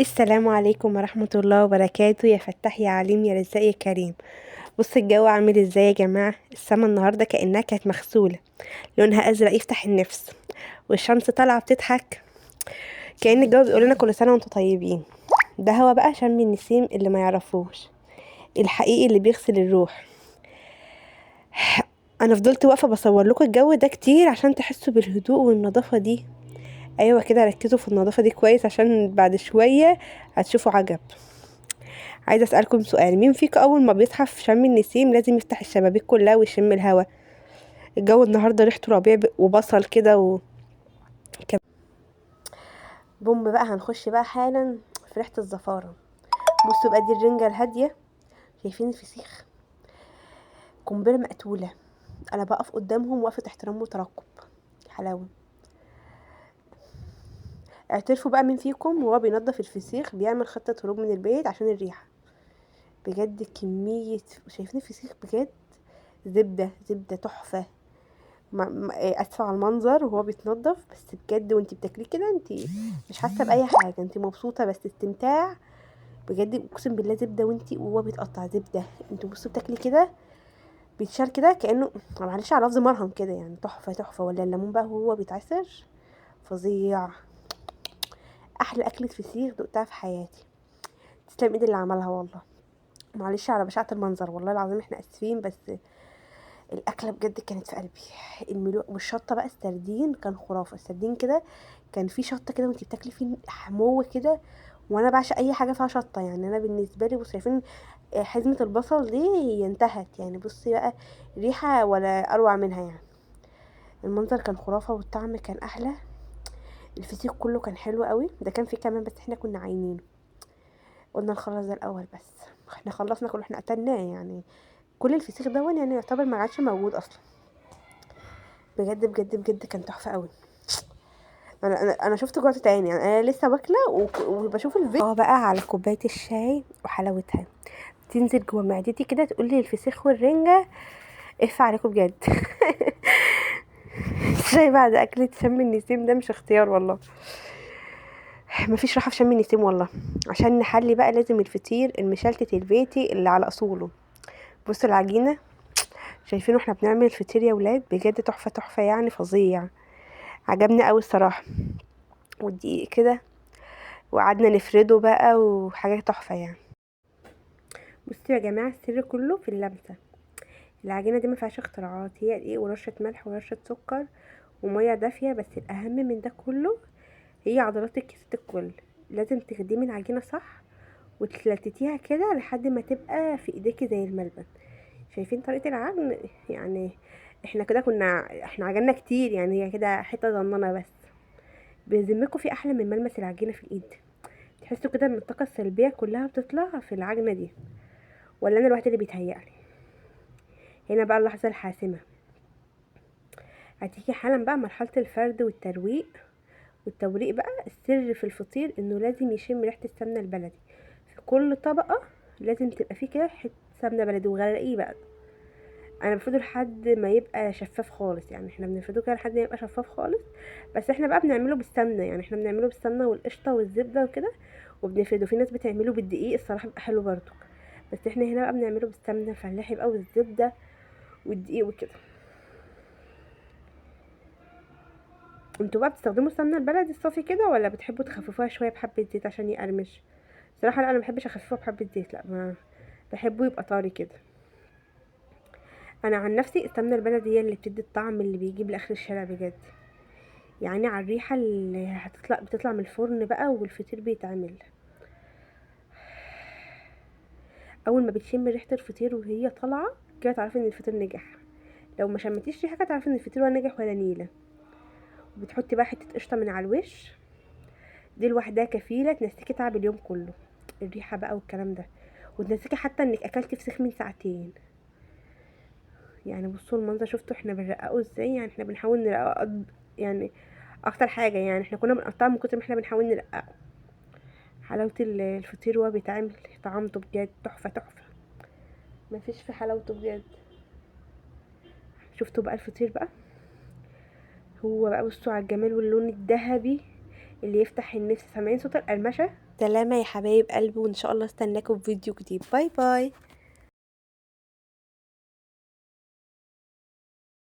السلام عليكم ورحمة الله وبركاته. يا فتاح يا عليم يا رزاق يا كريم. بص الجو عامل ازاي يا جماعة. السما النهاردة كأنها كانت مغسولة، لونها ازرق يفتح النفس، والشمس طالعة بتضحك كأن الجو بيقول لنا كل سنة وانتم طيبين. ده هو بقى شم النسيم اللي ما يعرفوش، الحقيقي اللي بيغسل الروح. انا فضلت واقفة بصور لكم الجو ده كتير عشان تحسوا بالهدوء والنظافة دي. ايوه كده، ركزوا في النظافة دي كويس عشان بعد شوية هتشوفوا عجب. عايزة اسألكم سؤال، مين فيكم اول ما بيصحى في شم النسيم لازم يفتح الشبابيك كلها ويشم الهوا؟ الجو النهاردة ريحته ربيع وبصل كده بوم بقى. هنخش بقى حالا في ريحة الزفارة. بصوا بقى، دي الرنجة الهادية، شايفين الفسيخ؟ قنبلة مقتولة. انا بقف قدامهم وقفة احترام وترقب. حلاوة. اعترفوا بقى، مين فيكم وهو بينظف الفسيخ بيعمل خطة هروب من البيت عشان الريحة؟ بجد كمية، شايفين الفسيخ؟ بجد زبدة زبدة تحفة. اسفة على المنظر وهو بيتنضف، بس بجد وانتي بتاكليه كده انتي مش حاسة بأي حاجة، انتي مبسوطة بس استمتاع بجد، اقسم بالله زبدة. وانتي وهو بيتقطع زبدة، انتوا بصوا بتاكلي كده بيتشال كده كأنه، معلش على لفظ، مرهم كده يعني، تحفة تحفة. ولا الليمون بقى وهو بيتعصر، فظيع. احلى اكلة فسيخ دقتها في حياتي، تسلم ايد اللي عملها والله. معلش على بشاعة المنظر، والله العظيم احنا اسفين، بس الاكلة بجد كانت في قلبي. الملو والشطه بقى، السردين كان خرافه. السردين كده كان في شطه كده وانتي بتاكلي فيه حموه كده، وانا بعشق اي حاجة فيها شطه يعني. انا بالنسبة لي بصوا شايفين حزمه البصل دي هي انتهت يعني، بصي بقى ريحه ولا اروع منها يعني. المنظر كان خرافه والطعم كان احلى. الفسيخ كله كان حلو قوي، ده كان فيه كمان بس احنا كنا عاينينه، قلنا نخلص ده الاول، بس احنا خلصنا كله، احنا قتلناه يعني. كل الفسيخ ده يعني يعتبر ما عادش موجود اصلا. بجد بجد بجد كان تحفة قوي. انا شفت جوعت تاني يعني، انا لسه واكله وبشوف الفيديو بقى على كوباية الشاي وحلاوتها تنزل جوه معدتي كده، تقول لي الفسيخ والرنجه اف عليكم بجد. الشاي بعد اكله شم النسيم ده مش اختيار والله، مفيش راحة في شم النسيم والله. عشان نحلي بقى لازم الفطير المشلتت البيتي اللي على اصوله. بصوا العجينة، شايفين واحنا بنعمل الفطير يا ولاد؟ بجد تحفة تحفة يعني، فظيع، عجبني قوي الصراحة. والدقيق كده وقعدنا نفرده بقى وحاجه تحفة يعني. بصوا يا جماعة، السر كله في اللمسة. العجينة دي ما فيهاش اختراعات، هي دقيق ورشه ملح ورشه سكر ومية دافيه، بس الاهم من ده كله هي عضلات الكيسة الكل. لازم تخدمي العجينة صح وتلتتيها كده لحد ما تبقى في ايديكي زي الملبن. شايفين طريقه العجن يعني؟ احنا كده كنا احنا عجلنا كتير يعني، هي كده حتة ضننه بس. بذمكم في احلى من ملمس العجينة في الايد؟ تحسوا كده ان الطاقة السلبية كلها بتطلع في العجنه دي، ولا انا الوحيدة اللي بيتهيألي؟ هنا بقى اللحظة الحاسمة، هتيجي حالا بقى مرحلة الفرد والترويق والتوريق بقى. السر في الفطير انه لازم يشم ريحه السمنة البلدي في كل طبقه، لازم تبقى فيه كده حتة سمنه بلدي، وغرقيه بقى. انا بفرده لحد ما يبقى شفاف خالص يعني، احنا بنفرده كده لحد ما يبقى شفاف خالص، بس احنا بقى بنعمله بالسمنه يعني، احنا بنعمله بالسمنه والقشطه والزبده وكده وبنفرده. في ناس بتعمله بالدقيق، الصراحة بيبقى حلو برضو، بس احنا هنا بقى بنعمله بالسمنه الفلاحي بقى والزبده والدقيق وكده. انتوا بقى بتستخدموا السمنة البلدي الصافي كده، ولا بتحبوا تخففوها شوية بحبه زيت عشان يقرمش؟ صراحة لا، انا ما بحبش اخففها بحبه زيت، لا ما بحبه يبقى طري كده. انا عن نفسي السمنة البلدي هي اللي بتدي الطعم اللي بيجيب لاخر الشارع بجد يعني، على الريحة اللي بتطلع من الفرن بقى والفطير بيتعمل. اول ما بتشم ريحه الفطير وهي طالعه كده تعرفي ان الفطير نجح، لو ما شمتيش ريحه كده تعرفي ان الفطير ولا نجح ولا نيله. وبتحطي بقى حتة قشطه من على الوش، دي لوحدها كفيله تنسيكي تعب اليوم كله، الريحة بقى والكلام ده، وتنسيكي حتى انك اكلتي فسيخ من ساعتين يعني. بصوا المنظر، شفتوا احنا بنرققه ازاي يعني؟ احنا بنحاول نرققه يعني اكتر حاجة يعني، احنا كنا بنقطعه من كتر ما احنا بنحاول نرققه. حلاوة الفطير وهو بيتعمل، طعمته بجد تحفة تحفة، مفيش في حلاوته بجد. شفتوا بقى الفطير بقى هو بقى، بصوا على الجمال واللون الذهبي اللي يفتح النفس. سامعين صوت القرمشه؟ سلامه يا حبايب قلبي، وان شاء الله استناكم في فيديو جديد. bye bye.